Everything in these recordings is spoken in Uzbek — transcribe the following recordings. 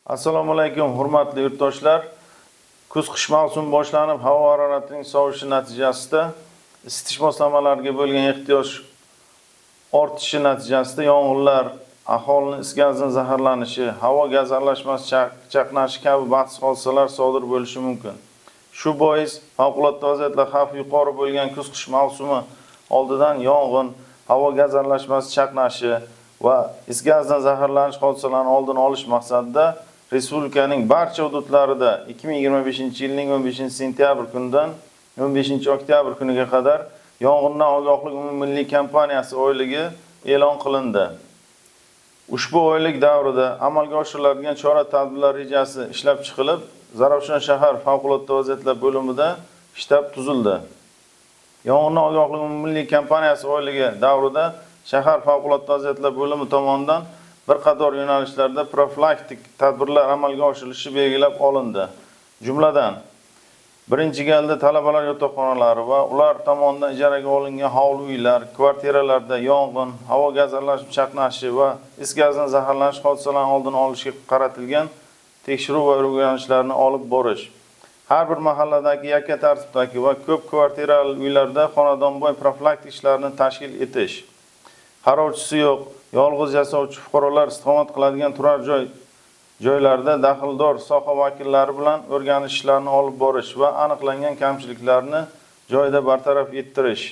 Assalomu alaykum, hurmatli yurtdoshlar. Kuz-qish mavsumi boshlanib, havo haroratining sovishi natijasida isitish moslamalariga bo'lgan ehtiyoj ortishi natijasida yong'inlar, aholini is gazidan zaharlanishi, havo gaz aralashmasi chaqnashi kabi baxtsiz hodisalar sodir bo'lishi mumkin. Shu bois favqulodda vaziyatlar xavfi yuqori bo'lgan kuz-qish mavsumi oldidan yong'in, havo gaz aralashmasi chaqnashi va is gazidan zaharlanish hodisalarini oldini olish maqsadida respublikaning barcha hududlarida 2025-yilning 15-sentyabr kunidan 15-oktyabr kuniga qadar yong'indan ogohlik umummilliy kampaniyasi oyligi e'lon qilindi. Ushbu oylik davrida amalga oshiriladigan chora-tadbirlar rejasi ishlab chiqilib, Zarafshon shahar favqulodda vaziyatlar bo'limida shtab tuzildi. Yong'indan ogohlik umummilliy kampaniyasi oyligi davrida shahar favqulodda vaziyatlar bo'limi tomonidan bir qator yo'nalishlarda profilaktik tadbirlar amalga oshirilishi belgilab olindi. Jumladan, birinchi galda talabalar yotoqxonalari va ular tomonidan ijaraga olingan hovli uylar, kvartiralarda yong'in, havo gaz aralashib chaqnashi va is gazidan zaharlanish hodisalarini oldini olishga qaratilgan tekshiruv va o'rganishlarni olib borish. Har bir mahalladagi yakka tartibdagi va ko'p kvartirali uylarda xonadonboy profilaktik ishlarni tashkil etish. Qarovchisi yo'q, yolg'iz yashovchi fuqarolar istiqomat qiladigan turar joy joylarda daxldor soha vakillari bilan o'rganish ishlarini olib borish va aniqlangan kamchiliklarni joyida bartaraf ettirish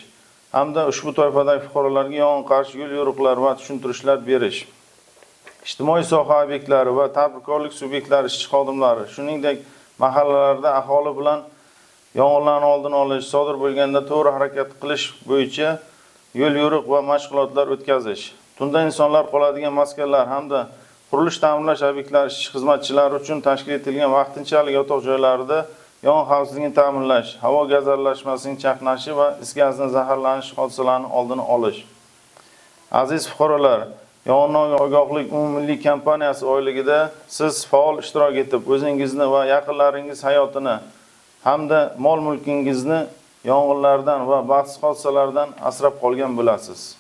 hamda ushbu toifadagi fuqarolarga yong'in qarshi yo'l yo'riqlar va tushuntirishlar berish. Ijtimoiy soha obyektlari va tadbirkorlik subyektlari ishchi xodimlari, shuningdek, mahallalarda aholi bilan yong'inlarni oldini olish, sodir bo'lganda to'g'ri harakat qilish bo'yicha yo'l yo'riq va mashg'ulotlar o'tkazish. Tunda insonlar qoladigan maskanlar hamda qurilish ta'mirlash obyektlari ishchi xizmatchilari uchun tashkil etilgan vaqtinchalik yotoq joylarida yong'in xavfsizligini ta'minlash, havo gaz aralashmasining chaqnashi va is gazidan zaharlanish hodisalarini oldini olish. Aziz fuqarolar, yong'indan ogohlik umummilliy kampaniyasi oyligida siz faol ishtirok etib, o'zingizni va yaqinlaringiz hayotini hamda mol-mulkingizni yong'inlardan va baxtsiz hodisalardan asrab qolgan bo'lasiz.